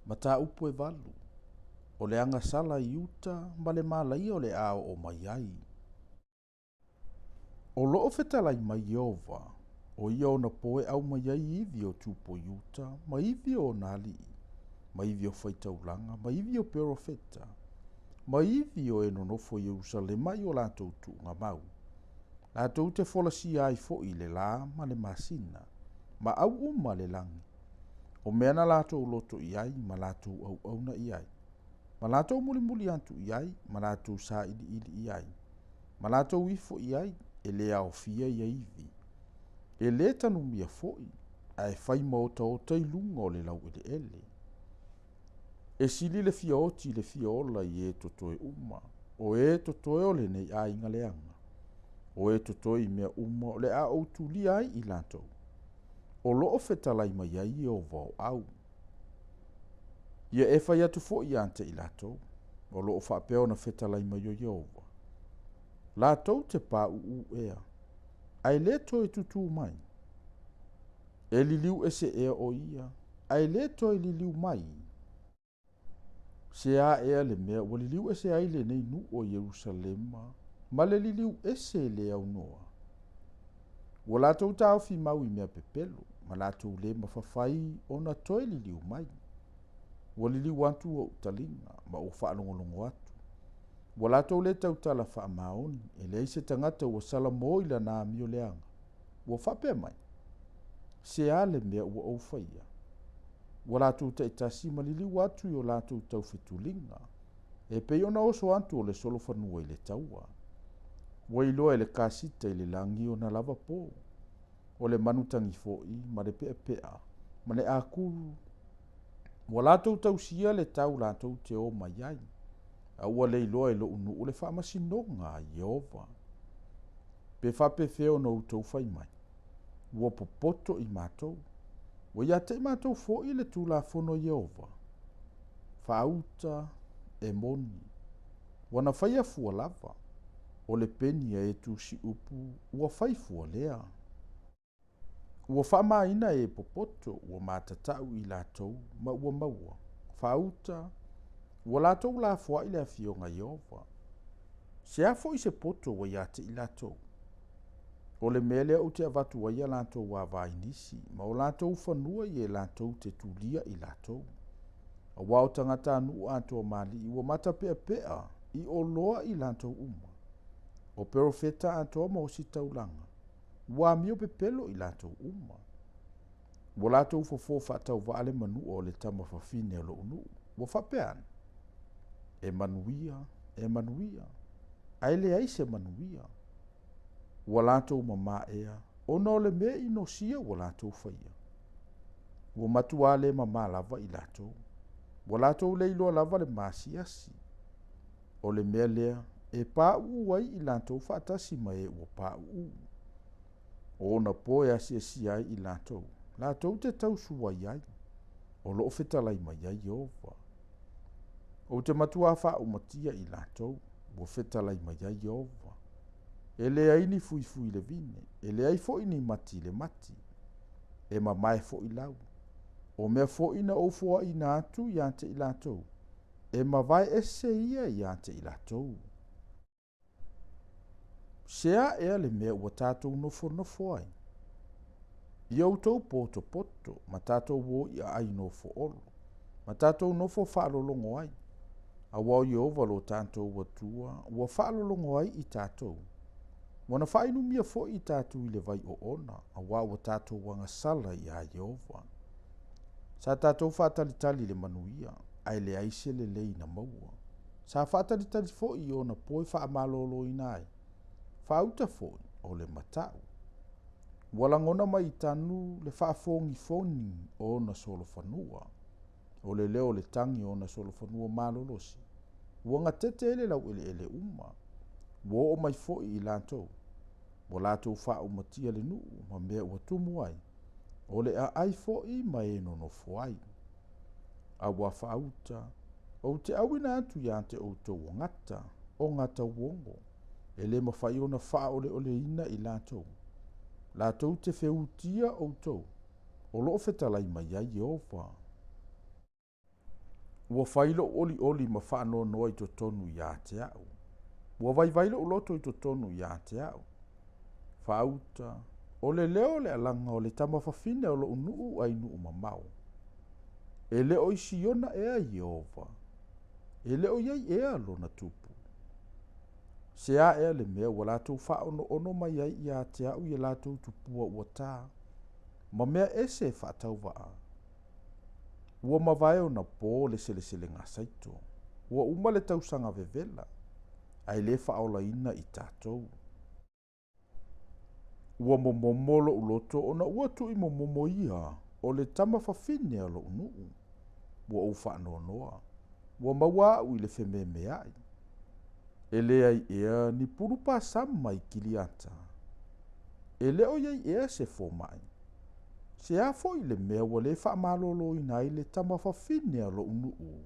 Mataupu e valu, o le agasala i uta ma le malaia o le a oo mai ai. O loo fetalai mai Ieova, o ia ona po e aumai ai ivi o tupo i uta, ma ivi o ona alii, ma ivi o faitaulaga, ma ivi o perofeta, ma ivi o e nonofo i Ierusalema i o latou tuugamau, latou te folasia ai foi i le la ma le masina, ma au uma a le lagi, o mea na latou loto i ai ma latou auauna i ai, ma latou mulimuli atu i ai, ma latou sailiili i ai, ma latou ifo i ai, e le aofia ia ivi. E le tanumia foi, ae fai ma otaota i luga o le laueleele. E sili le fia oti i le fia ola i e totoe uma, o e totoe o lenei aiga leaga, o e totoe i mea uma o le a ou tulia ai i latou, o loo fetalai mai ai Ieova o au. Ia e fai atu foi ia te i latou, o loo faapea ona fetalai mai o Ieova, latou te pauu ea, ae le toe tutū mai. E liliu ese ea o ia, ae le toe liliu mai. Se a ea le mea ua liliu ese ai lenei nuu o Ierusalema ma le liliu ese le aunoa? Ua latou taofi mau i mea pepelo, ma latou le mafafai ona toe liliu mai. Ua liliu atu ou taliga, ma ua faalogologo atu. Ua latou le tautala faamaoni, e leai se tagata ua salamo i lana amio leaga. Ua faapea mai, Se a le mea ua ou faia? Ua latou taitasi ma liliu atu i o latou taufetuliga, e pei ona oso atu o le solofanua i le taua. Ua iloa e le kasita i le lagi ona lava po, o le manu tagi foi ma le peapea ma le akulu. Ua latou tausia le tau latou te o mai ai, a ua le iloa e lou nuu le faamasinoga a Ieova. Pe faapefea ona outou fai mai, ua popoto i matou, ua ia te i matou foi le tulafono a Ieova? Faauta e moni, ua na faia fua lava, o le peni a e tusiupu ua fai fua lea. Ua faamaina e popoto, ua matatau i latou ma ua maua. Faauta, ua latou lafoai le afioga Ieova. Se a foi se poto ua ia te i latou? O le mea lea ou te avatu ai a latou ava i nisi, ma o latou fanua i e latou te tulia i latou. Aua o tagatanuu atoa ma alii ua matapeapea i o loa i latou uma. O perofeta atoa ma ositaulaga, ua amio pepelo i latou uma. Ua latou fofo faatauvaa le manua o le tama fafine o lou nuu. Ua faapea ane, E manuia, e manuia, ae leai se manuia. Ua latou mamā ea, ona o le mea inosia ua latou faia. Ua matuā le mamā lava i latou. Ua latou le iloa lava le maasiasi. O le mea lea e pauu ai i latou faatasi ma e ua pauu. O ona po e asiasia ai i latou, latou te tausuai ai, o loo fetalai mai ai Ieova. Ou te matuā faaumatia i latou, ua fetalai mai ai Ieova. E leai ni fuifui i le vine, e leai foi ni mati i le mati. E mamae foi lau. O mea foi na ou foaina atu ia te i latou, e mavae ese ia ia te i latou. Se a ea le mea ua tatou nofonofo ai? I outou potopoto ma tatou o i aai nofo olo, ma tatou nofo faalologo ai, aua o Ieova lo tatou Atua ua faalologo ai i tatou. Ua na faainumia foi i tatou i le vai oona, aua ua tatou agasala iā Ieova. Sa tatou faatalitali i le manuia, ae leai se lelei na maua. Sa faatalitali foi i ona po e faamaloloina ai, faauta foi o le matau. Ua lagona mai i tanu le faafogifogi o ona solofanua, o le leo o le tagi o ona solofanua malolosi, ua gatete ai le laueleele uma. Ua oo mai foi i latou, ua latou faaumatia le nuu ma mea ua tumu ai, o le aai foi ma e nonofo ai. A ua faauta, ou te auina atu ia te outou o Gata, o Gata uogo, e le mafai ona faaoleoleina i latou. Latou te feutia outou, o loo fetalai mai ai Ieova. Ua fai loʻu ʻoliʻoli ma faanoanoa i totonu iā te aʻu. Ua vaivai loʻu loto i totonu iā te aʻu. Faauta, o le leo o le alaga o le tamafafine o loʻu nuu a i nuu mamao. E le o i Siona ea Ieova? E le o i ai ea lona tupu? Se a ea le mea ua latou faaonoono mai ai iā te aʻu i a latou tupua ua tā, ma mea ese e faatauvaa? Ua mavae ona pō le seleselega saito. Ua uma le tausaga vevela, ae le faaolaina i tatou. Ua momomo loʻu loto ona ua tuʻimomomo ia o le tamafafine a loʻu nuu. Ua ou faanoanoa, ua maua aʻu i le fememeaʻi. E leai ea ni pulu pasama i Kiliata? E le o i ai ea se fomai? Se a foi le mea ua lē faamaloloina ai le tamafafine a loʻu nuu?